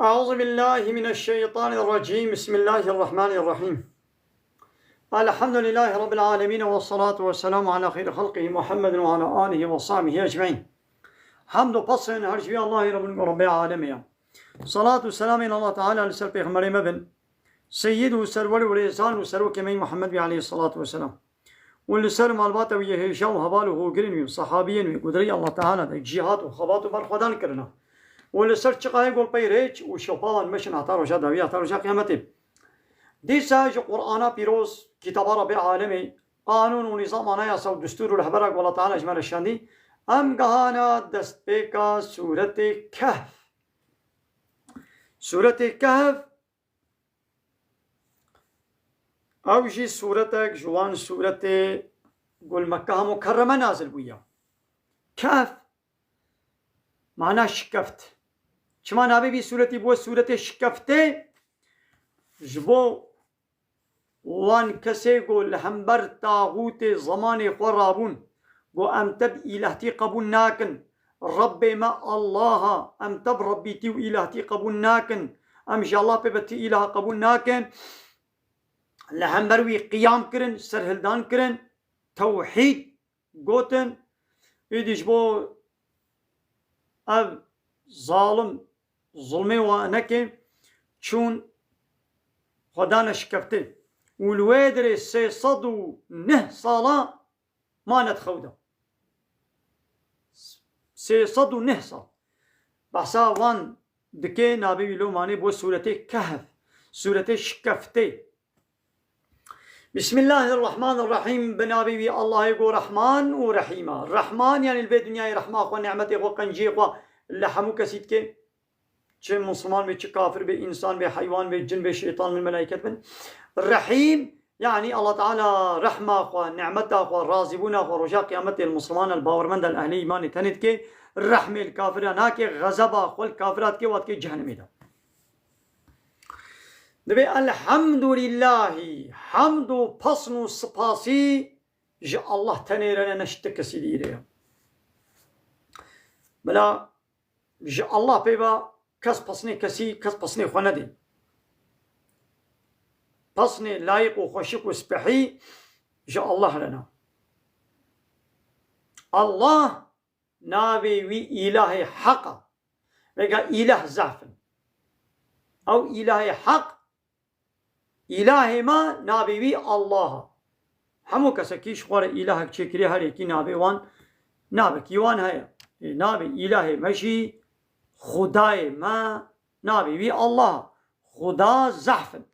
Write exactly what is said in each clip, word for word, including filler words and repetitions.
أعوذ بالله من الشيطان الرجيم. بسم الله الرحمن الرحيم. الحمد لله رب العالمين، والصلاة والسلام على خير خلقه محمد وعلى آله وصحبه أجمعين. Hamd û pesn her ji vî Allahê Rabbul, Rabbê alemê ya. Salat û selamên Allah Teala li ser pêxemberê me bin. Seyyid û serwer û rêzan û serokê me yî Muhammed bî aleyhissalatu vesselam. Û li ser malbata wî yê hêja û heval û hogirên wî û sehabiyên wî ku di rêya Allah Teala de cîhat û xebat û berxwedan kirina. Û li ser çiqayê gol pey rêç û şopa wan meşin heta roja dawî, heta roja qiyametê. Dîsa ji Qur'ana pîroz, kitaba Rabbê alemê, qanûn û nîzam, anayasa û destûr û rehbera ku Allah Teala ji me re şandî, em gehana destpêka sûretê Kehf. Sûretê Kehf, ew jî sûretek ji wan sûretê ku li Mekka Mukerreme nazil bûye. Kehf, mana şikeft. Çima navê vî sûretî bûye sûretê şikeftê? Ji bo wan kesê ku li hember taxûtê zemanê xwe rabûn, ku em te bi îlahtî qebûl nakin, Rebbê me Allah a, em te bi rebbîtî û îlahtî qebûl nakin, em ji Allah pê ve ti îlaha qebûl nakin, li hember wî qiyam kirin, serhildan kirin, tewhîd gotin, êdî ji bo ev zalim zulmê wan neke, çûn xwe dane şikeftê. Û li wê derê sê sed û neh sala mane di xew de. Sê sed û neh sal. Behsa wan dike, navê wî lo mane bo sûretê Kehf, sûretê şikeftê. Bismillahirrahmanirrahîm, bi navê wî Allahê ku Rehman û Rehîm e. Rehman, yanî li vê dinyayê rehma xwe, nîmetê xwe, qenciyê xwe li hemû kesî dike. Çi misilman be, çi kafir be, însan be, heywan be, cin be, şeytan be, melaiket bin. Rehîm, yanî Allah Teala rehma xwe, nîmeta xwe, razîbûna xwe roja qiyametê li misilman, li bawermend, li ehlê îmanê tenê dike. Rehmê li kafira nake, xezeba xwe li kafira dike, wa dike cehennemê de. Divê elhamdulîllahî, hemd û pesn û sipasî ji Allah tenê re ne, ne ji ti kesî dî re ye. Bila ji Allah pê ve kes pesnê kesî, kes pesnê xwe nedê. Pesnê layîq û xweşik û spehî ji Allah re ne. Allah navê wî îlahê heq e. Vêga îlah zehf in. Ew îlahê heq, îlahê me navê wî Allah e. Hemû kesekî ji xwe re îlahek çêkiriye, her yekî navê wan, navekî wan heye. Ê, navê îlahê me jî, Xwedayê me, navê wî Allah e. Xweda zehf in.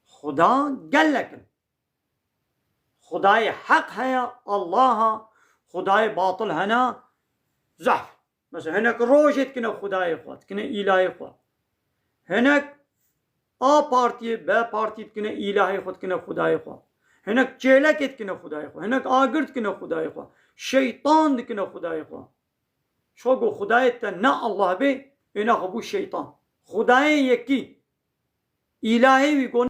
Xuda gelek in. Xudayê heq heye, Allah a, xudayê batil hene, zehf. Mesela hinek rojê dikine xudayê xwe, dikine îlahê xwe. Hinek A partiyê, B partî dikine îlahê xwe, dikine xudayê xwe. Hinek çêlekê dikine xudayê xwe, hinek agir dikine xudayê xwe. Şeytan dikine xudayê xwe. Ço ku xudayê te ne Allah bê, êna xwe bû şeytan. Xudayê yekî, îlahê wî ku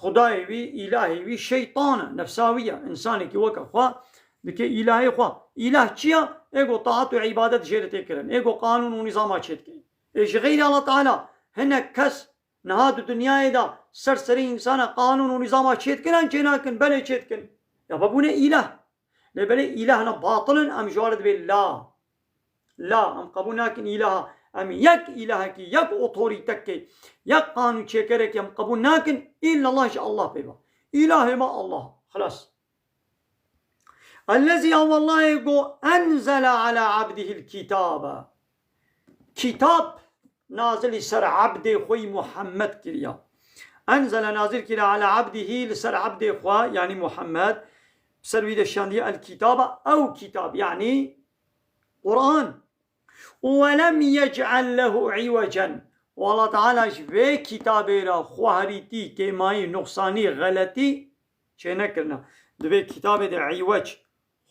Xudayê wî, îlahê wî şeytan e, nefsa wî ye. Însanekî weke xwe dike îlahê xwe. Îlah çi ye? Ê ku taat û îbadet jê re tê kirin. Ê ku qanûn û nîzama çê dike. Ê ji xeyrî Allah Teala hinek kes niha di dinyayê de ser serê însana qanûn û nîzama çê dikin an çê nakin? Belê çê dikin. Ya ve bûne îlah. Lê belê îlahna batil in, em ji wan re dibê la. La, em qebûl nakin îlaha. Em yek îlahekî, yek otorîtekê, yek qanûnçêkerekî em qebûl nakin. Îllallah ji Allah pê ve. Îlahê me Allah. Xilas. Ellezî, ya wellahê ku enzele ala abdihil kitabe. Kitab nazilî ser ebdê xwe yî Muhammed kiriya. Enzele nazil kiriya ala abdihî, li ser ebdê xwe, yanî Muhammed, ser wî de şandiye el kitaba, ew kitab, yanî Quran. Û we lem yec'el lehu iwecen. Û Allah Teala ji vê kitabê re xwehrîtî, kêmayî, nuqsanî, xeletî çênekirine. Di vê kitabê de îwec,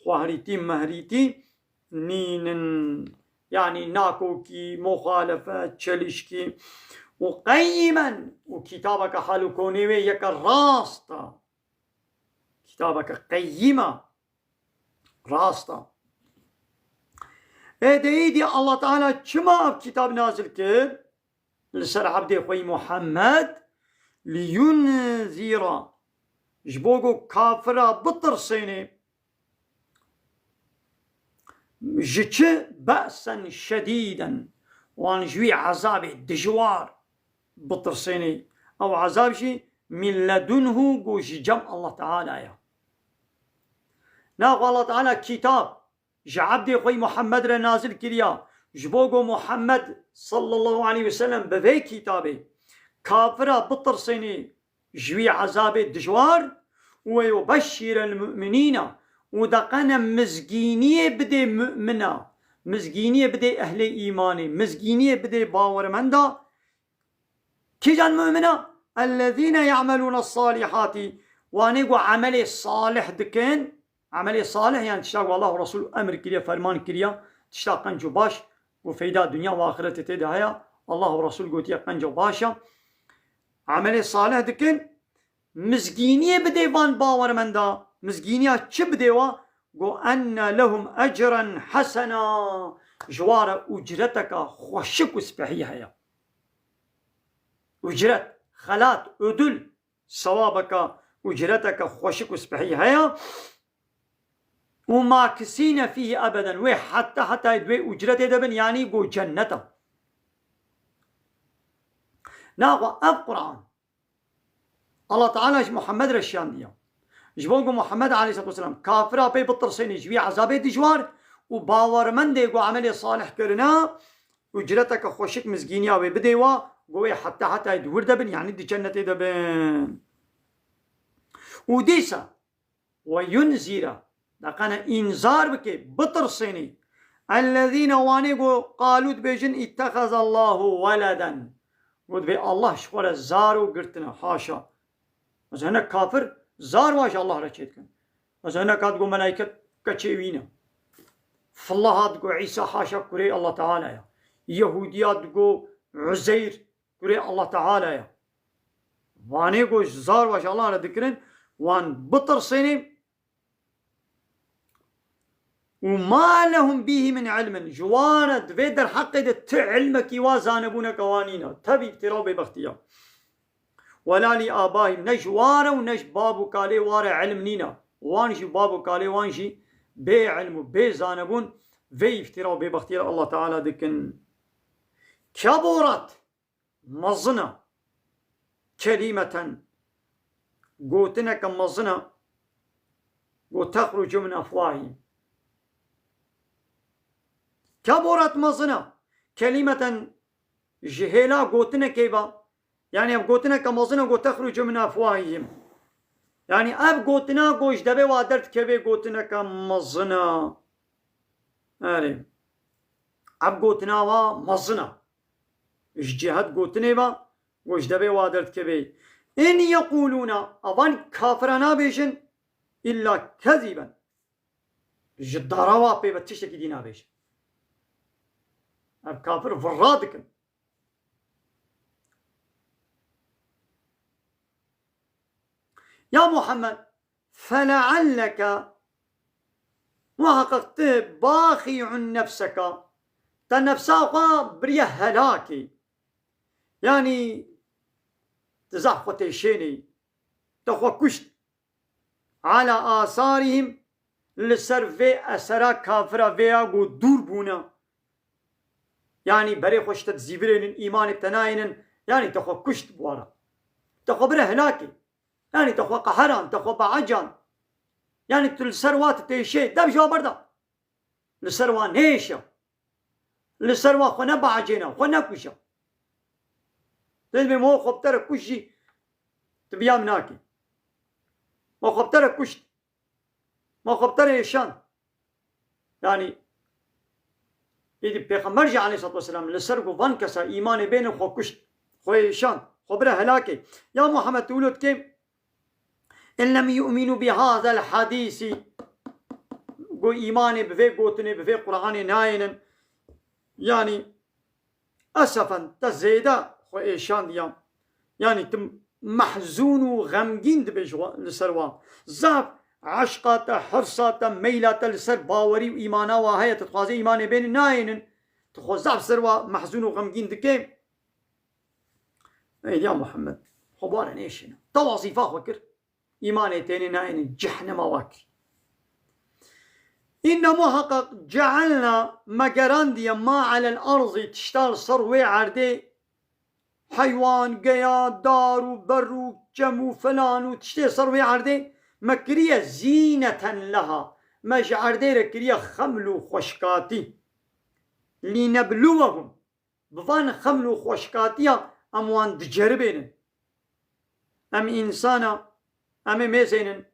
xwehrîtî, mehrîtî nînin. Yanî nakokî, muxalefet, çelişkî. Û qeyyimen, û kitabeke hal û konê wê yeke rast e. Kitabeke qeyyîm e. Rast e. Ê de îdî Allah Teala çima ev kitab nazil kir li ser ebdê xwe yî Muhammed? Liyunzira, ji bo ku kafira bitirsênê. Ji çi? Be'sen şedîden. Wan ji wî ezabê dijwar bitirsênê. Ew ezab jî min ledunhu, ku ji cem Allah Teala ya. Naxwe Allah Teala kitab ji ebdê xwe yî Muhammed re nazil kiriya, ji bo ku Muhammed sallallahu aleyhi ve sellem bi vê kitabê kafira bitirsênê ji wî ezabê dijwar, û yubeşşîrel mu'minîna, û deqene mizgîniyê bidê mu'mina, mizgîniyê bidê ehlê îmanê, mizgîniyê bidê bawermenda. Kîjan mu'mina? Ellezîne ya'melûne salihati, wanê ku emelê salih dikin, emelê salih, yani tişta ku Allah û Resul emir kiriye, ferman kiriye, tişta qenc û baş, ku feyda dinya û axiretê tê de heye, Allah û Resul gotiye qenc û baş e. Emelê salih dikin, mizgîniyê bidê van bawermenda. Mizgîniya çi bidê wa? Go enne lehum ecren hesena. Ji wa re ucreteka xweşik û spehî heye. Ucret, xelat, ödül, sewabeka, ucreteka xweşik û spehî heye. Û makisîne fîhî ebeden. Wê heta hetayê di wê ucretê de bin, yanî go cenneta. Naxwe ev Quran Allah Teala ji Muhammed re şiyandiya. Ji bo ku Muhammed aleyhisselatu vesselam kafira pê bitirsênê ji wî ezabê dijwar û bawermendê ku emelê salih kirine, ucreteke xweşik mizgîniya wê bidê wa, ku wê heta hetayê di wir de bin, yanî di cennetê de bin. Û dîsa, ve yunzira, deqene înzar bike, bitirsênê. Ellezîne, wanê ku qalû dibêjin, ittehezallahu weleden. Got vê Allah ji xwe re zaro girtine, haşa. Mesela hinek kafir zar wan ji Allah re çêdikin. Mesela hinek hat got melayket keçê wî ne. Fillaha digo Îsa haşa kurê Allah Teala ya. Yehûdiya digo Uzeyr kurê Allah Teala ya. Vanê ku ji zar wan ji Allah re dikirin, wan bitirsênê. Û ma lehum bîhî min ilmin. Ji wan re di vê derheqê de ti ilmekî wa, zanebûneke wa nîne. Tevî îftira û bêbextiya. Wela li abahîm, ne ji wa re û ne ji bab û kalê wa re ilm nîne. Wan jî, bab û kalê wan jî bê ilm û bê zanebûn vê îftira û bêbextiyê re Allah Teala dikin. Keburat, mezin e. Kelîmeten, gotineke mezin e. Go texrucu min efwahî. Keburat, mezin e. Kelîmeten, ji hêla gotinekê ve. Yani ev gotineke mezin e, go texrucu min efwahihim. Yani ev gotina go ji debê wa derdikeve, gotineke mezin e. Erê. Ev gotina wa mezin e. Ji cihet gotinê ve, go ji debê wa derdikeve. In yequlûne, evan kafira nabêjin, illa kezîben. Ji dara wa pê ve tiştekî dî nabêjin. Ev kafir virra dikin. Ya Muhammed, felealleke, muhaqqeq tu baxî'un nefseke, te nefsa xwe biriye helakê. Yanî tu zehf xwe têşênê, te xwe kuşt. Ala asarihim, li ser vê esera kafira vê ya ku dûr bûne. Yanî berê xwe ji te dizîvirênin, îmanê te nayênin, yanî te xwe kuşt bi wara. Te xwe bire hilakê. Yanî te xwe qeheran, te xwe beecan. Yanî tu li ser wa tu têşê, dev ji wa berda. Li ser wa nêşe. Li ser wa xwe nebeecêne, xwe nekuşe. Dê dibê ma xwe bi te re kuşt jî, tu biya min nakî. Ma xwe bi te re kuşt. Ma xwe bi te re êşand. Yanî, êdî Pêxember jî aleyhissalatu vesselam li ser ku van kesa îmanê bêne xwe kuşt, xwe êşand, xwe bire helakê. Ya Muhammed, tu wilo dikê, in lem yu'minu bi hazel hadîsî, ku îmanê bi vê gotinê, bi vê Qur'anê nayênin. Yanî, esefen, te zêde xwe êşandiya. Yanî, tu mehzûn û xemgîn dibê ji wa-, li ser wan. Zaf eşqa te, hirsa te, meyla te li ser bawerî û îmana wa heye, tu dixwazî îmanê bênin, nayênin. Tu xwe zehf ser wa mehzûn û xemgîn dikê. Ey ya Muhammed, xwe bare nêşêne. Te wazîfa xwe kir. Îmanê tênê nayêne cehnema wa kir. Înne muheqeq ceelna me gerandiye ma elel erzî tişta li ser wê erdê heywan, geya, dar û ber û çem û filan û tiştê ser wê erdê me kiriye zîneten leha. Me ji erdê re kiriye xeml û xweşkatî. Lînebluwehum. Bi van xeml û xweşkatiya em wan diceribênin. Em însana, em ê mêzênin,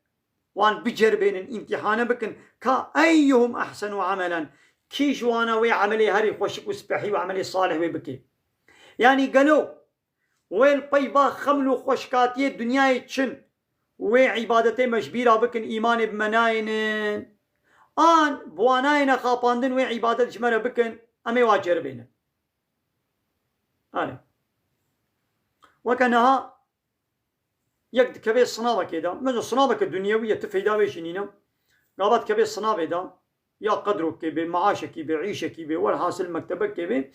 wan biceribênin, îmtîhane bikin. Ka eyyuhum ehsenu amelen, kî ji wana wê emelê herî xweşik û spehî û emelê salih wê bike. Yanî gelo wê li pey va xeml û xweşkatiyê dinyayê çin, wê îbadetê me ji bîra bikin, îmanê bi me nayênin. An bi wan nayêne xapandin, wê îbadet ji me re bikin, em ê wa ceribênin. Erê. Weke niha yek dikeve sinavekê de. Mesela sinaveke dunyewî ye, tu feyda wê jî nîne. Gava dikeve sinavê de. Ya qedrokê bê, maaşekî bê, îşekî bê, werhasil mektebekê bê.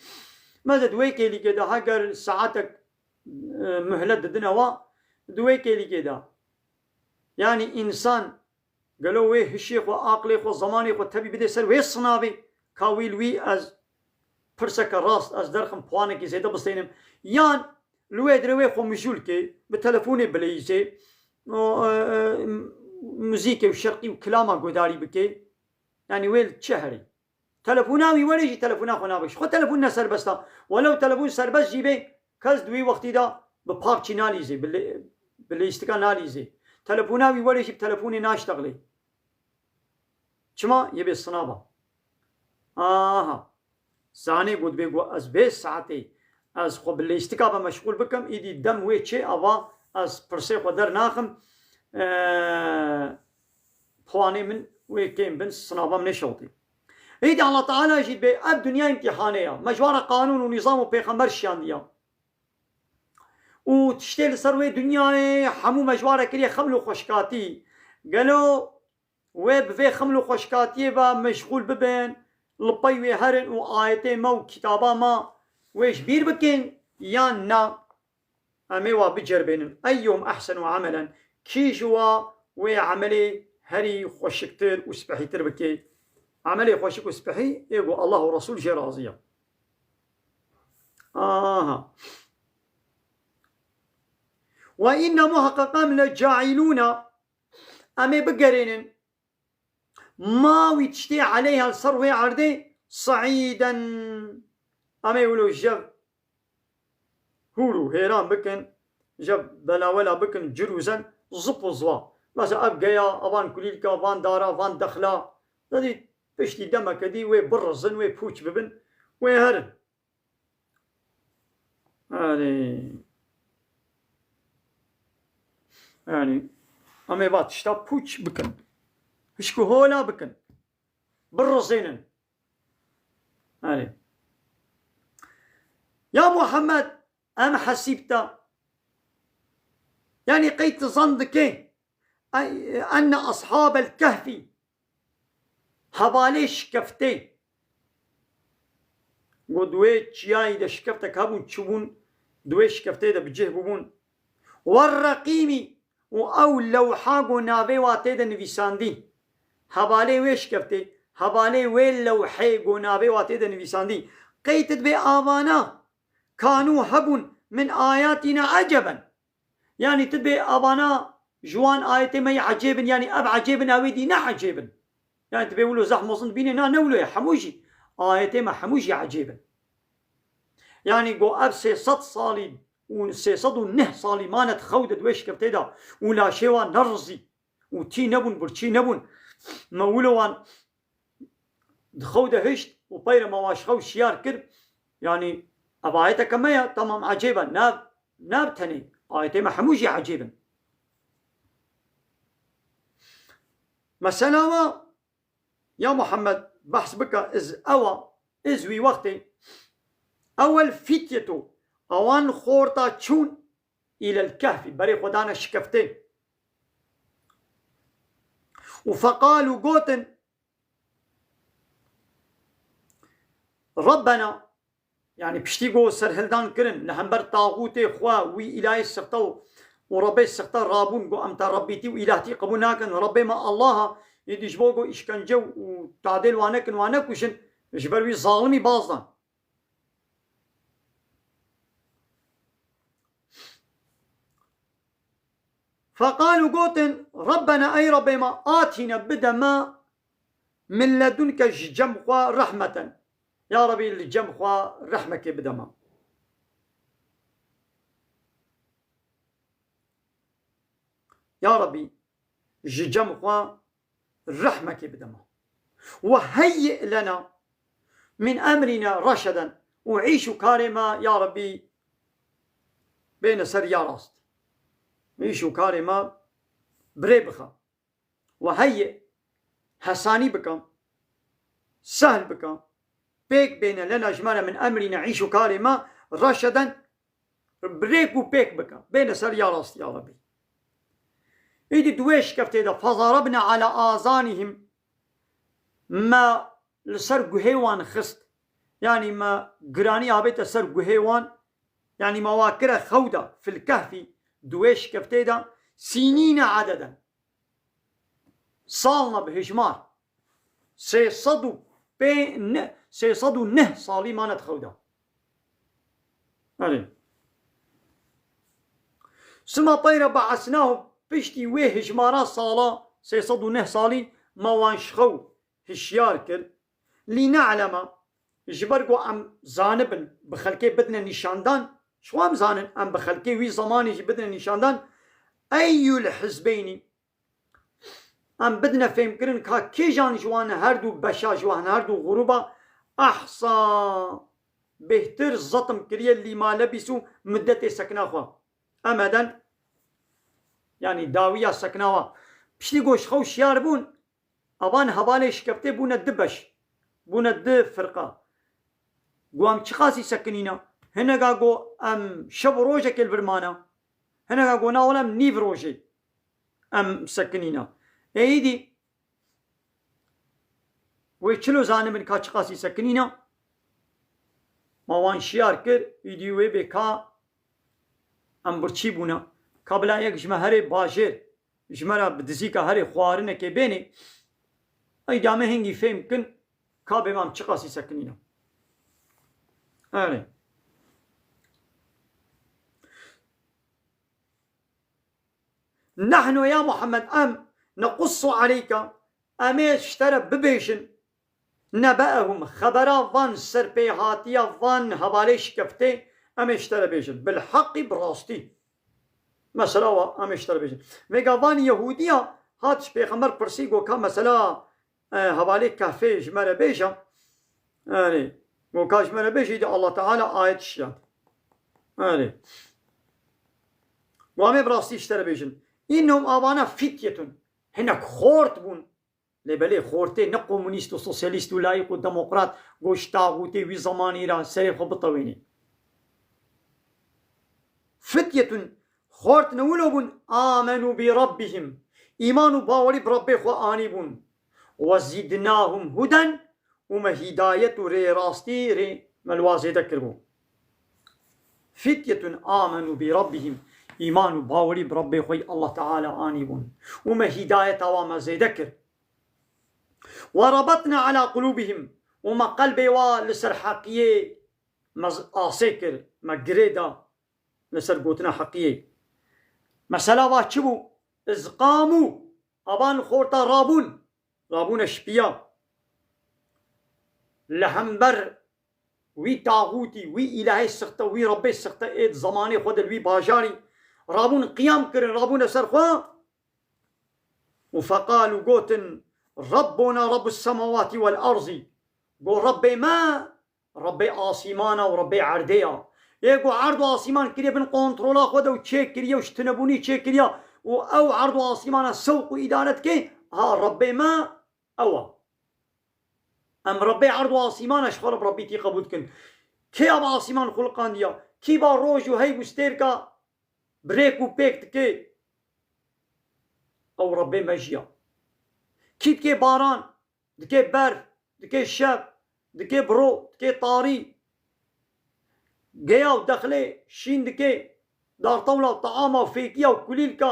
Mesela di wê kêlîkê de heger saetek, e, muhlet didine wa, di wê kêlîkê de. Yanî însan Gelo wê hişê xwe, aqlê xwe, zemanê xwe tevî bidê ser wê sinavê, ka wî li wî ez pirseke rast, ez derxim puanekî zêde bistênim, yan li wê dirê wê xwe mijûl ke, bi telefonê bileyîzê, û, e, e, muzîkê û şerqî û kilama guhdarî bike, yanî wê li çi herê? Telefona wî were jî telefona xwe nabêj. Xwe telefon ne serbest a. Welew telefon serbest jî bê, kes di wî wextî de bi PUBG nalîzê, bi lê-, bi lêstika nalîzê. Telefona wî were jî bi telefonê naştexilê. Çima? Yê bê sinava. Aha. Zanê got bê got ez vê saetê ez xwe bi lêstika ve meşxûl bikim, îdî dem wê çê ava ez pirsê xwe dernaxim. Eee, puanê min wê kêm bin, sinava min nêşewitî. Îdî Allah Teala jî bê ev dinya îmtîhanê ya. Me ji wan re qanûn û nîzam û pêxember şiyandiya. Û tiştê li ser wê dinyayê hemû me ji wan re kiriye xeml û xweşkatî. Gelo wê bi vê xeml û xweşkatiyê ve meşxûl bibin, li pey wê herin û ayetê me û kitaba me wê ji bîr bikin yan na? Em ê wa biceribênin. Eyyuhum ehsenu amelen. Kî ji wa wê emelê herî xweşiktir û spehîtir bike? Emelê xweşik û spehî ê ku Allah û Resul jê razî ye. Aha. Ve inne muheqeqan le cailûna. Em ê bigerênin. Ma wî tiştê eleyha li ser wê erdê saîden. Em ê wilo jev hûr û hêran bikin, jev belawela bikin, cir û zen, zip û ziwa. Mesela ev geya, evan kulîlka, van dara, van dexla. Dedî piştî demeke dî wê birizin, wê pûç bibin, wê herin. Erê. Yanî, em ê va tişta pûç bikin. Hişk û hola bikin. Birizênin. Erê. Ya Muhammed, em hesîb te. Yanî qey tu zan dikê. Ey, enne ashabel kehfî. Hevalê şikeftê. Got, di wê çiyayî de şikeftek hebûn, çûbûn, di wê şikeftê de bi cih bûbûn. Werreqîmî û ew lewha ku navê wa tê de nivîsandî. Hevalê wê şikeftê, hevalê wê lewhê ku navê wa tê de nivîsandî. Qey tu dibê avana, kanû hebûn min ayatîna eceben. Yanî tu dibê avana ji wan ayetê me yê ecêb in, yanî ev ecêb in, ew ê dî ne ecêb in. Yanî tu dibê wilo zehf mezin dibînê, na ne wilo ye, hemû jî ayetê me hemû jî ecêb in. Yanî go ev sê sed salî û sê sed û neh salî mane di xew de di wê şikeftê de û laşê wan nerizî û tî nebûn, birçî nebûn. Me wilo wan di xew de hişt û peyre me wan ji xew şiyar kir. Yanî ev ayeteke me ye, temam ecêb e, nav, nav tenê. Ayetê me hemû jî ecêb in. Mesela wa, ya Muhammed, behs bike, iz ewa, iz wî wextê, ewel fîtyeto, ewan xorta çûn, îlel kehfî, berê xwe dane şikeftê. Û feqalû gotin, Rabbena, yanî piştî ku serhildan kirin, li hember taxûtê xwe, wî îlahê sixte û, û Rebbê sixte rabûn, ku em te Rebbîtî û îlahtî qebûl nakin, Rebbê me Allah a, êdî ji bo ku îşkence û tadêl wan nekin, wan nekuşin, ji ber wî zalimî baz dan. Feqalû gotin, Rabbena, ey Rebbê me, atîne, bide me, min ledunke, ji cem xwe, rehmeten. Ya Rebî, li cem xwe rehmekê bide me. Ya Rebî, ji cem xwe rehmekê bide me. Ve heyyi lena min emrina reşeden. Û îş û karê me, ya Rebî, bêne ser ya rast. Îş û karê me bi rê bixe. Ve heyyi, hesanî bike, sehl bike, pêk bêne lena ji me re min emrîne, îş û karê me, reşeden, bi rêk û pêk bike, bêne ser ya rastî, ya Rebî. Îdî di wê şikeftê de, fezarabne ala azanihim, me li ser guhê wan xist, yanî me giranî avête ser guhê wan, yanî me wa kire xewda, fil kehfî, di wê şikeftê de, sînîne ededen. Salna bi hijmar. Sê sed û pê-, ne, sê sed û neh salî mane di xew de. Erê. Suma teyre be'esnahum, piştî wê hijmara sala, sê sed û neh salî, me wan ji xew hişyar kir. Lîne'leme, ji ber ku em zanibin, bi xelkê bidine nîşandan, ji xwe em zanin, em bi xelkê wî zemanî jî bidine nîşandan, eyyul hizbeynî, em bidine fêmkirin ka kêjan ji wan her du beşa, ji wan her du grûba ehsa bêhtir zetm kiriye lîma lebîsû middetê sekna xwe. Emeden, yanî dawiya sekna xwe. Piştî ku ji xew şiyar bûn, evan hevalê şikeftê bûne du beş, bûne du firqa. Got, em çiqasî sekinîne? Hineka got, em şev û rojekê li vir mane. Hineka got, na wele em nîv rojê em sekinîne. Êdî wê çilo zanibin ka çiqasî sekinîne? Ma wan şiyar kir, îdî wê bê ka em birçî bûne. Ka bila yek ji me herê bajêr, ji me re bi dizîka herê xwarinekê bênê, ey da me hingî fêm kin, ka bê me em çiqasî sekinîne. Erê. Nehnu ya Muhammed em nequssu aleyke, em ê ji te re bibêjin, nebe'ehum, xebera van serpêhatiya van hevalê şikeftê, em ê ji te re bêjin. Bil heqî, bi rastî. Mesela wa em ê ji te re bêjin. Vêga van Yehûdiya hat ji Pêxember pirsî, got ka mesela, e, hevalê Kehfê ji me re bêje. Erê. Got ka ji me re bêje, îdî Allah Teala ayet şiya. Erê. Got em ê bi rastî ji te re bêjin. Înnehum, avana, fityetun. Hinek xort bûn. Lê belê xortê ne komunîst û sosyalîst û layîk û demokrat, ku ji taxûtê wî zemanî re serê xwe bitewênê. Fityetun, xort ne wilo bûn, amenû bi rabbihim, îman û bawerî bi Rebbê xwe anîbûn. Ve zîdnahum huden, û me hîdayet û rêrastî rê me li wa zêde kiribû. Fityetun amenû bi rabbihim, îman û bawerî bi Rebbê xwe yî Allah Teala anîbûn. Û me hîdayeta wa me zêde kir. Ve rabatna ala qulûbihim, û me qelbê wa li ser heqiyê me z-, asê kir, me girê da li ser gotina heqiyê. Mesela va çi bû? Iz qamû, avan xorta rabûn, rabûne şipiya. Li hember wî taxûtî, wî îlahê sixte, wî Rebbê sixte ê di zemanê xwe de li wî bajarî rabûn qiyam kirin, rabûne ser xwe. Û feqalû gotin, Rabbona Rabbus semawatî wel erzî. Got, Rebbê me, Rebbê asîmana û Rebbê erdê ya. Yê ku erd û asîman kiriye bin kontrola xwe de û çê kiriye û ji tunebûnî çê kiriye û ew erd û asîmana sewq û îdare dike, ha Rebbê me ew e. Em Rebbê erd û asîmana ji xwe re bi Rebbîtî qebûl dikin. Kê ya bi asîman xuliqandiya? Kî ba roj û heyv û stêrka bi rêk û pêk dike? Ew Rebbê me jî ya. Kî dike baran, dike berf, dike şev, dike biro, dike tarî. Geya û dexlê şîn dike, dartewla û taama û fêkiya û kulîlka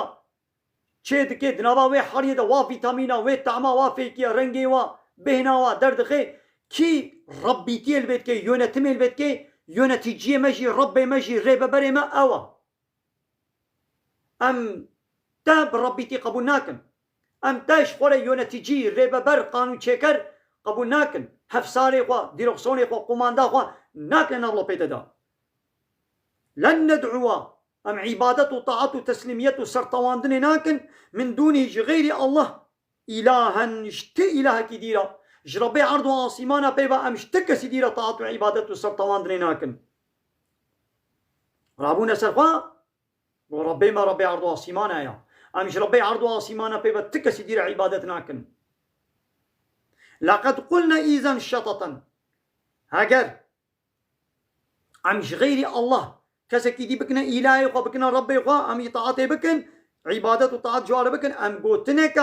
çê dike, di nava wê heriyê de wa vîtamîna, wê tema wa fêkiya, rengê wa, bêhna wa derdixe. Kî Rebbîtiyê li vê dike, yönetimê li vê dike, yönetîciyê me jî, Rebbê me jî, rêveberê me ew e. Em te bi Rebbîtî qebûl nakin. Em te ji xwe re yönetîcî, rêveber, qanûnçêker qebûl nakin. Hefsarê xwe, dîroksanê xwe, qumanda xwe nakin nav lopê te de. Len ned'uwa, em îbadet û taat û teslîmiyet û sertewandinê nakin, min dûnî, ji xeyrî Allah, îlahen, ji ti îlahekî dî re, ji Rebbê erd û asîmana pê ve em ji ti kesî dî re taat û îbadet û sertewandinê nakin. Rabûne ser xwe, got, Rebbê me Rebbê erd û asîmana ye. Em ji Rebbê erd û asîmana pê ve ti kesî dî re îbadet nakin. Leqed qulne îzen şeteten. Heger em ji xeyrî Allah kesekî dî bikine îlahê xwe, bikine Rebbê xwe, em îtaatê bikin, îbadet û taat ji ware bikin, em gotineke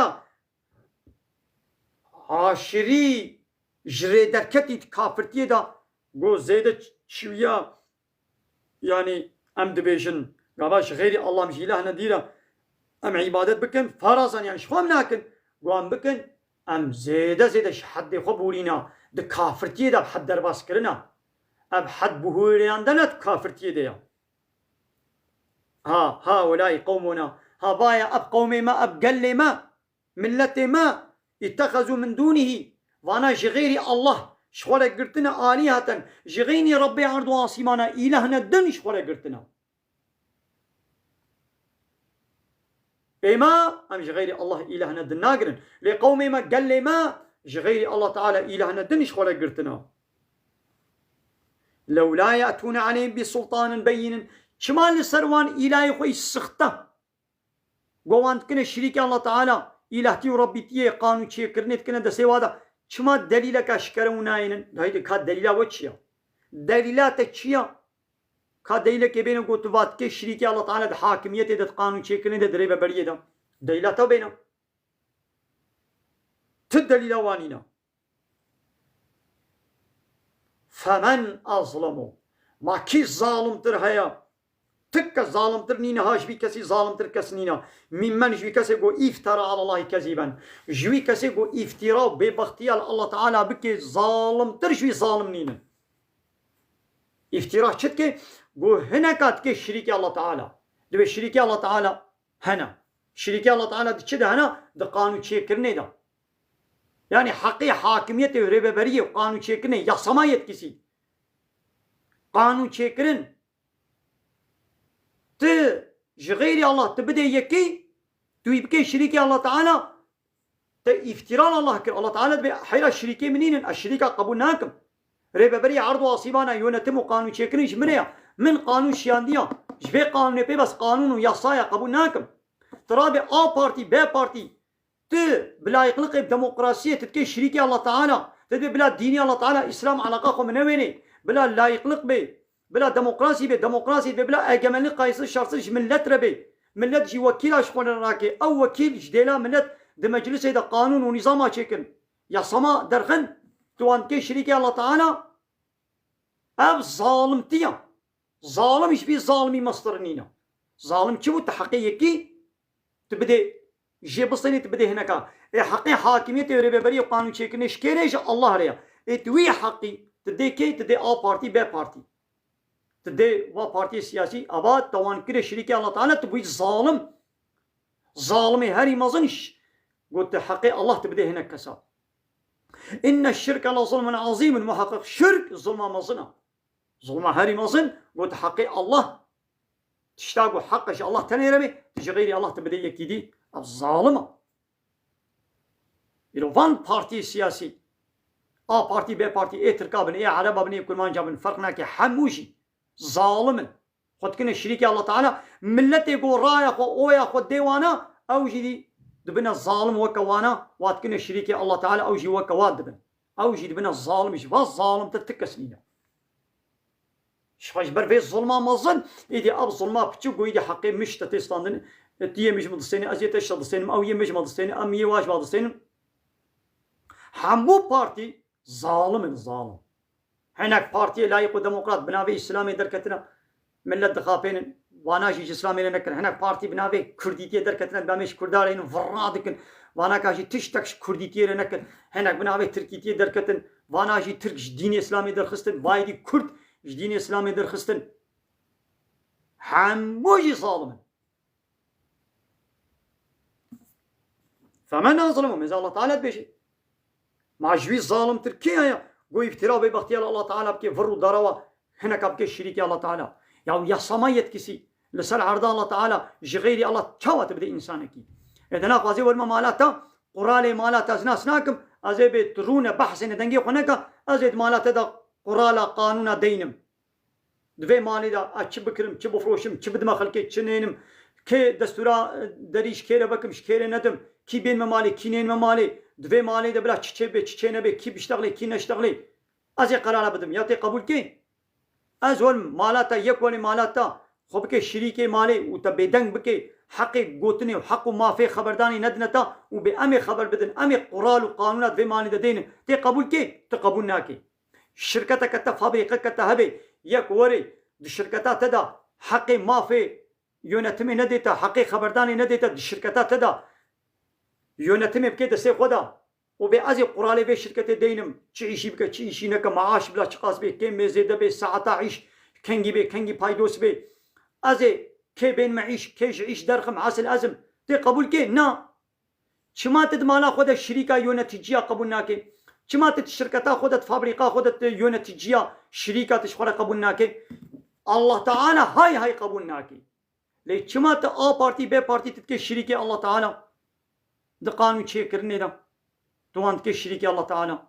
aşirî ji rê derketî di kafirtiyê de got zêde çiwiya, yanî em dibêjin, gava ji xeyrî Allah em ji îlah nedîre, em îbadet bikin, farazan, yanî ji xwe em nakin, got em bikin, em zêde zêde ji heddê xwe borîna, di kafirtiyê de bi hed derbas kirina. Ev hed bihûreyandene di kafirtiyê de ya. Ha, ha, welay qewmona. Ha, vaya ev qewmê me, ev gelê me, milletê me, ittexezû min dûnihî. Vana ji xeyrî Allah, ji xwe re girtine alîheten. Ji xeynî Rebbê erd û asîmana îlahne din ji xwe re girtine. Ê me, em ji xeyrî Allah îlahne din nagirin. Lê qewmê me, gelê me, ji xeyrî Allah Teala îlahne din ji xwe re girtine. Lewla ye'tûne aleyhim bi sultanin beyînin. Çima li ser wan îlahê xwe yî sixte? Go wan dikine şirîkê Allah Teala, îlahtî û Rebbîtiyê, qanûn çêkirinê dikine destê wa de. Çima delîleke eşkere û nayênin? Dayê de ka delîla we çi ya? Delîla te çi ya? Ka delîlekê bêne got tu va dikê şirîkê Allah Teala di hakimiyetê de, di qanûn çêkirinê de, di rêveberiyê de. Delîla te bêne. Tu delîla wa nîne. Femen azlemu. Ma kî zalimtir heye? Tik kes zalimtir nîne ha, ji vî kesî zalimtir kes nîne. Mimmen, ji vî kesê ku îftera ala Allahî kezîben. Ji vî kesê ku îftira û bêbextiya li Allah Teala bike, zalimtir ji wî zalim nîne. Îftira çi dike? Ku hineka dike şirîkê Allah Teala. Divê şirîkê Allah Teala hene. Şirîkê Allah Teala di çi de hene? Di qanûn çêkirinê de. Yanî heqê hakimiyetê û rêveberiyê û qanûn çêkirinê, yasama yetkisi. Qanûn çêkirin. Tu ji xeyrî Allah tu bidê yekî, tu wî bikey şirîkê Allah Teala, te îftira li Allah kir. Allah Teala dibê heyra şirîkê min nînin, ez şirîka qebûl nakim. Rêveberî erd û asîmana, yönetim û qanûn çêkirin ji min re ya. Min qanûn şiyandiya. Ji vê qanûnê pê bes qanûn û yasaya qebûl nakim. Tu rabê A partî, B partî, tu bi layıklıkê demokrasiyê tu dikê şirîkê Allah Teala, tu dibê bila dînî Allah Teala, Îslam eleqa xwe min newênê, bila layıklık bê, bila demokrasî bê, demokrasî bê, bila egemenlik qayîsir şarsir ji millet re bê. Millet jî wekîla ji xwe re nake. Ew wekîl ji dêla millet di meclisê de qanûn û nîzama çêkin. Yasama derxin, tu wan dikê şirîkê Allah Teala, ev zalimtiya. Zalim ji vî zalimî mestir nîne. Zalim çi bû? Tu heqê yekî tu bidê, jê bistênî, tu bidê hineka. Ê heqê hakimiyetê û rêveberiyê û qanûn çêkirinê ji kê re? Ji Allah re ya. Ê tu wî heqî tu dê kê? Tu dê A partî, B partî. Tu dê va partiyê siyasî, ava te wan kirê şirîkê Allah Teala, tu bûyî zalim. Zalimê herî mezin iş. Got tu heqê Allah tu bidê hinek kesa. Inne şirke la zulmun azîmun, muheqeq şirk zulma mezin e. Zulma herî mezin, got heqê Allah. Tişta ku heq e ji Allah tenê re bê, tu ji xeyrî Allah tu bidê yekî dî, ev zalim e. Îro van partiyê siyasî, A partî, B partî, ê Tirka bin, ê Ereba bin, ê Kurmanca bin, ferq nake, hemû jî zalim in. Xwe dikine şirîkê Allah Teala, milletê ku raya xwe, oya xwe dê wana, ew jî dî dibine zalim weke wana, wa dikine şirîkê Allah Teala, ew jî weke wa dibin. Ew jî dibine zalim, ji va zalimtir ti kes nîne. Ji xwe ji ber vê zulma mezin, êdî ev zulma piçûk ku êdî heqê mij te tê standin, tu yê mij min distênî, ez yê te ji te distênim, ew yê mij me distêne, em yê wa ji wa distênin. Hemû partî zalim in, zalim. Hinek partiyê layîq û demokrat bi navê Îslamê derketine, millet dixapênin, vana jî ji Îslamê re nekin. Hinek partî bi navê Kurdîtiyê derketine, bi navê ji Kurda re yên virra dikin. Vana ka jî tiştek ji Kurdîtiyê re nekin. Hinek bi navê Tirkîtiyê derketin, vana jî Tirk ji dînê Îslamê derxistin, vayê dî Kurd ji dînê Îslamê derxistin. Hemû jî zalim in. Femen azlimu, mêze Allah Teala dibêje. Ma ji wî zalimtir kê heye? Go îftira û bêbextiya li Allah Teala bike, vir û darawa hineka bike şirîkê Allah Teala. Ya yasama yetkisi li ser erda Allah Teala ji xeyrî Allah çawa tu bide însanekî? Ê de naxwazê werme mala te, quralê mala te ez nas nakim, ez ê bê tu rûne behsê ne dengê xwe neke, ez ê di mala te de qurala qanûna deynim. Di vê malê de ez çi bikirim, çi bifroşim, çi bidime xelkê, çi nênim, kê destûra, e, derî ji kê re vekim, ji kê re nedim, kî bên me malê, kî nên me malê, di vê malê de bila çi çê bê, çi çê nebê, kî biştexlê, kî neştexlê. Ez ê qerara bidim, ya tê qebûl kê? Ez werim mala te, yek werê mala te, xwe bike şirîkê malê û te bêdeng bike, heqê gotinê û heq û mafê xeberdanê nedine te û bê em ê xeber bidin, em ê qural û qanûna di vê malê de deynin. Tê qebûl kê? Tu qebûl nakê. Şirketeke te, fabrîqeke te hebe, yek werê di şirketa te de heqê mafê yönetimê nedê te, heqê xeberdanê nedê te, di şirketa te de yönetimê bikê destê xwe de û bê ez ê quralê vê şirketê deynim, çi îşî bike, çi îşî neke, maaş bila çiqas bê, kêm bê, zêde bê, saeta îş kengî bê, kengî paydos bê, ez ê kê bên me îş, kê ji îş derxim, esil ez im. Tê qebûl kê? Na. Çima tu di mala xwe de şirîka yöneticiya qebûl nakê? Çima tu di şirketa xwe de, di fabrîka xwe de tu yöneticiya şirîka tu ji xwe re qebûl nakê? Allah Teala hay hay qebûl nakê. Lê çima tu A partî, B partî tu dikê şirîkê Allah Teala di qanûn çêkirinê de? Tu wan dikê şirîkê Allah Teala.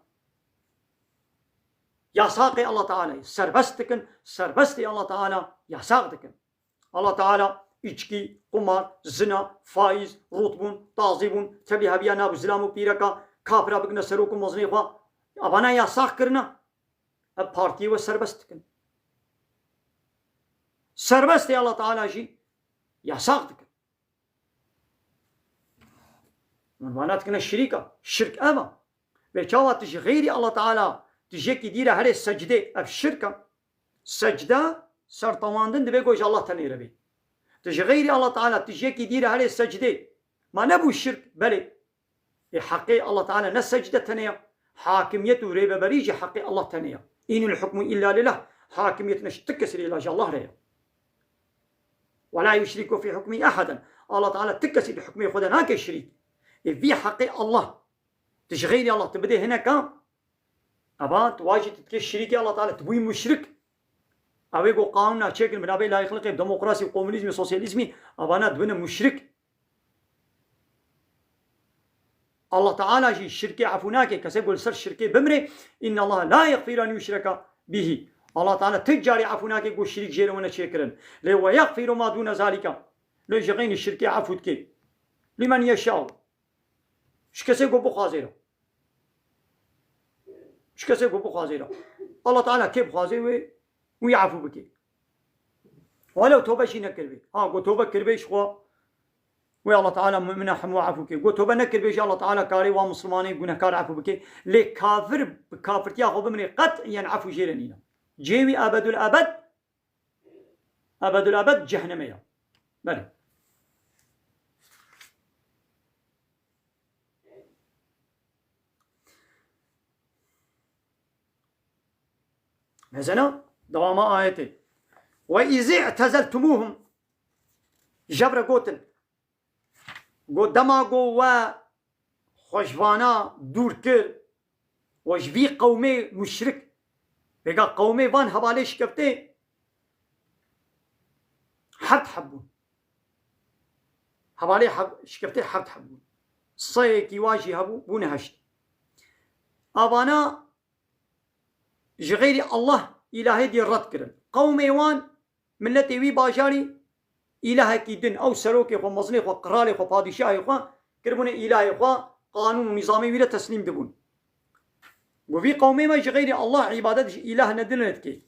Yasaqê Allah Teala serbest dikin, serbestê Allah Teala yasaq dikin. Allah Teala îçkî, qumar, zina, faîz, rûtbûn, tazîbûn, tevlîheviya nav û zilam û pîreka, kafira bikine serok û mezinê xwe. Evana yasax kirine. Ev partiyê we serbest dikin. Serbestê Allah Teala jî yasax dikin. Min vana dikine şirîka. Şirk ev e. Vê çawa tu ji xeyrî Allah Teala tu ji yekî dî re herê secdê, ev şirk e. Secde, sertewandin divê ku ji Allah tenê re bê. Tu ji xeyrî Allah Teala tu ji yekî dî re herê secdê. Ma nebû şirk? Belê. Ê heqê Allah Teala ne secde tenê ya. Hakimiyet û rêveberî ji heqê Allah tenê ya. Înil hukmu illa lillah. Hakimiyet ne ji ti kesî re illa ji Allah re ya. Ve la yuşriku fî hukmî ehaden. Allah Teala ti kesî di hukmê xwe de nake şirîk. Ê vî heqê Allah. Tu ji xeyrî Allah tu bidê hineka, eva tu wajî tu dikê şirîkê Allah Teala, tu bûyî muşrik. Ew ê ku qanûna çêkin binavê layîqlikê, demokrasî, komunîzmî, sosyalîzmî, evana dibine muşrik. Allah Teala jî şirkê efû nake. Kesê ku li ser şirkê bimrê, inna Allah la yagfiru en yushraka bihi. Allah Teala ti carî efû nake ku şirîk jê re wene çêkirin. Lê we yagfiru ma dûne zalika. Lê ji xeynî şirkê efû dike. Limen yeşau. Ji kesê ku bixwazê re. Ji kesê ku bixwazê re. Allah Teala kê bixwazê wê, wî efû bike. Welew tobe jî nekiribê. Ha, ku tobe kiribê ji xwe, wê Allah Teala mumina hemû efû ke. Ku tobe nekiribê jî Allah Teala karê wa Muslimanê gunehkar efû bike. Lê kafir bi kafirtiya xwe bimrê qet'iyen efû jê re nîne. Cihê wî ebedul ebed, ebedul ebed cehennemê ya. Belê. Mezena dewama ayetê. Ve izî i'tezeltumuhum. Jev re gotin. Got dema got we xwe ji vana dûr kir, we ji vî qewmê muşrik, vêga qewmê van hevalê şikeftê heft heb bûn. Hevalê heb-, şikeftê heft heb bûn. Seyekî wa jî hebû, bûne heşt. Avana ji xeyrî Allah îlahê dî red kirin. Qewmê wan, miletê wî bajarî îlahekî din, ew serokê xwe, mezinê xwe, qiralê xwe, padîşahê xwe kiribûne îlahê xwe, qanûn û nîzamê wî re teslîm dibûn. Got vî qewmê me ji xeyrî Allah îbadet ji îlah nedine dikê.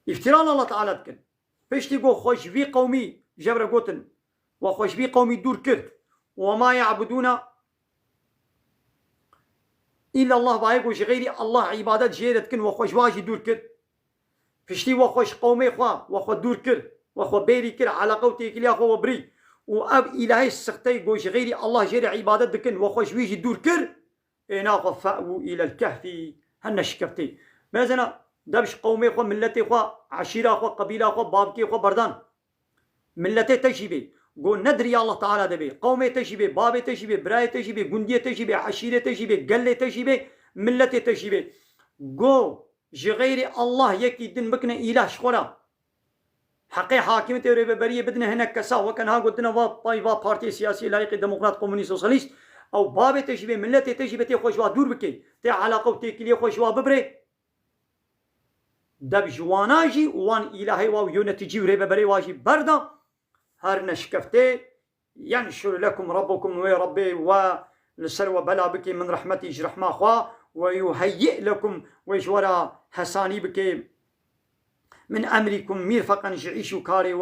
Îftira li Allah Teala dikin. Piştî ku xwe ji vî qewmî, jev re gotin, we xwe ji vî qewmî dûr kir. Ve ma ya'budûna, Îllallah, vayê ku ji xeyrî Allah îbadet jê re dikin, we xwe ji wa jî dûr kir. Piştî we xwe ji qewmê xwe, we xwe dûr kir, we xwe bêrî kir, eleqe û têkiliya xwe we birî. Û ev îlahê sixteyê ku ji xeyrî Allah jê re îbadet dikin, we xwe ji wî jî dûr kir. Ê naxwe fe'wû îlel kehfî, hene şikeftê. Mezena, dev ji qewmê xwe, milletê xwe, eşîra xwe, qebîla xwe, bavkê xwe berdan. Milletê te jî bê. Go ne di riya Allah Teala de bê. Qewmê te jî bê, bavê te jî bê, birayê te jî bê, gundiyê te jî bê, eşîrê te jî bê, gelê te jî bê, milletê te jî bê. Go ji xeyrê Allah yekî din bikine îlah ji xwe re. Heqê hakimiyetê û rêveberiyê bidine hinek kesa, weke niha gotine va pay va partiyê siyasî, layîqê demokrat, komunîst, sosyalîst, ew bavê te jî bê, milletê te jî bê, tê xwe ji wa dûr bikê, tê eleqe û têkiliyê xwe ji wa bibirê. Dev ji wana jî û wan îlahê wa û yöneticî û rêveberê wa jî berda, her neşkeftê, yenşur lekum rabbukum, wê Rebbê we li ser we bela bikê min rehmetî ji rehma xwe, we yuheyyi lekum, wê ji we re hesanî bikê min emrîkum mîrfeqen, ji îş û karê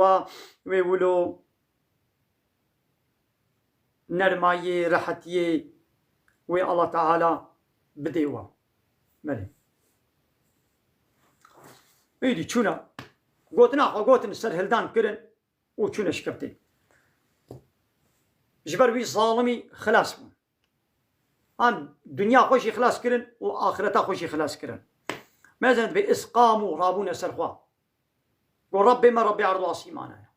we wê wilo nermayiyê, rehetiyê wê Allah Teala bidê we. Belê. Êdî çûne, gotina xwe gotin, serhildan kirin û çûne şikeftê. Ji ber wî zalimî xilas bûn. Em dinya xwe jî xilas kirin û axireta xwe jî xilas kirin. Mezin divê, iz qamû, rabûne ser xwe. Go Rebbê me, Rebbê erd û asîmana ye.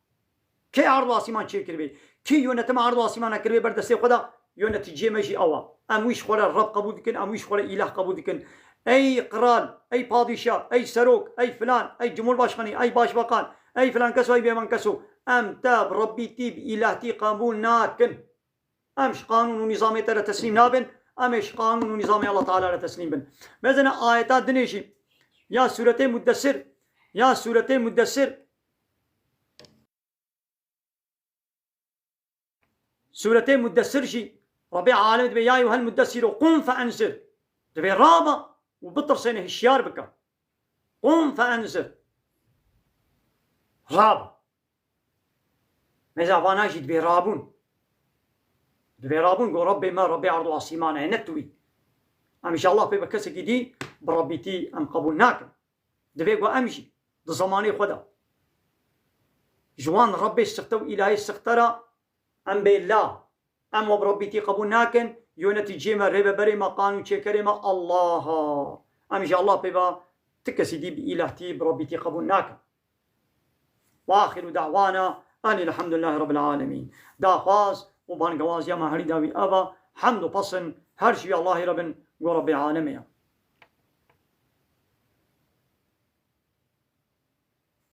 Kê erd û asîman çêkiribê? Kê yönetima erd û asîmana kiribê ber destê xwe de? Yöneticiyê me jî ew e. Em wî ji xwe re Reb qebûl dikin, em wî ji xwe re îlah qebûl dikin. Ey qral, ey padîşah, ey serok, ey filan, ey cumhurbaşkanî, ey başbakan, ey filan keso, ey bêvan keso. Em te bi Rebbîtî, bi îlahtî qebûl nakin. Em ji qanûn û nîzamê te re teslîm nabin, em ê ji qanûn û nîzamê Allah Teala re teslîm bin. Mezene ayeta dinê jî ya sûretê Muddessir, ya sûretê Muddessir, sûretê Muddessir jî Rebbê Alem dibê, ya eyyuhel muddessir qum fe enzir. Dibê raba û bitirsêne, hişyar bike. Qum fe enzir. Raba. Meza vana jî dibê rabûn. Dibê rabûn, go Rebbê me, Rebbê erd û asîmana ye, ne tu wî. Em ji Allah pê ve kesekî dî bi Rebbîtî em qebûl nakin. Divê ku em jî di zemanê xwe de ji wan Rebbê sixte û îlahê sixte re em bê la. Em we bi Rebbîtî qebûl nakin, yöneticiyê me, rêveberê me, qanûnçêkerê me, Allah a. Em ji Allah pê ve ti kesî dî bi îlahtî, bi Rebbîtî qebûl nakin. Ve axiru da'wana enî elhamdulillahî rabbil alemîn. Daxwaz û bangewaziya me herî dawî ev e, hemd û pesin her ji wî Allahî re bin, go Rebbê alemê ye.